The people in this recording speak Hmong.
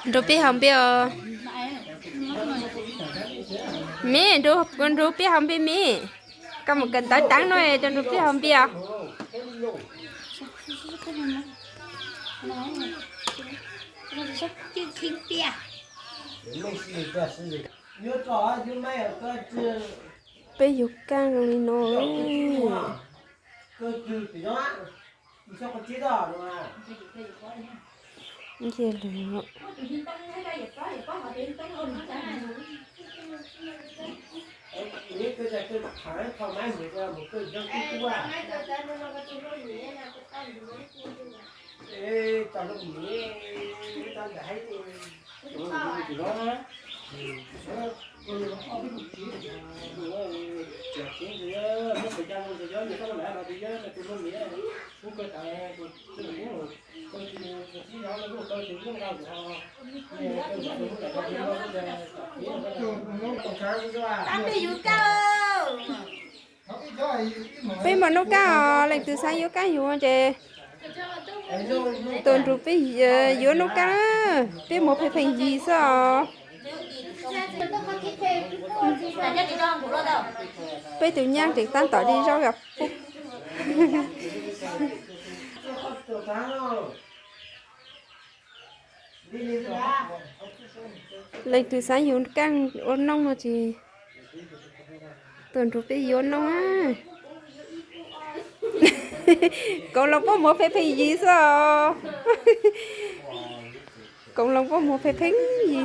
Nrug peb haus npias os. Miv, nrug peb haus npias miv. Koj mus kawm ntawv taag nuav, coj nrug peb haus npias. Peb yug kaaj zoo li no. Nce lug. Peb muaj nuj kaaj os, leej twg xaav yuav kaaj yug ces tuaj nrug peb yuav nuj kaaj, peb muag pheej pheej yig xwb os. Peb tug nyaab tseem taab tom de zaub yog pub. Leej twg xaav yug kaaj ua nooj no ces tuaj nrug peb yuav nooj. Koom loos puab muag pheej pheej yig xwb os. Koom loos puab muag pheej pheej yig.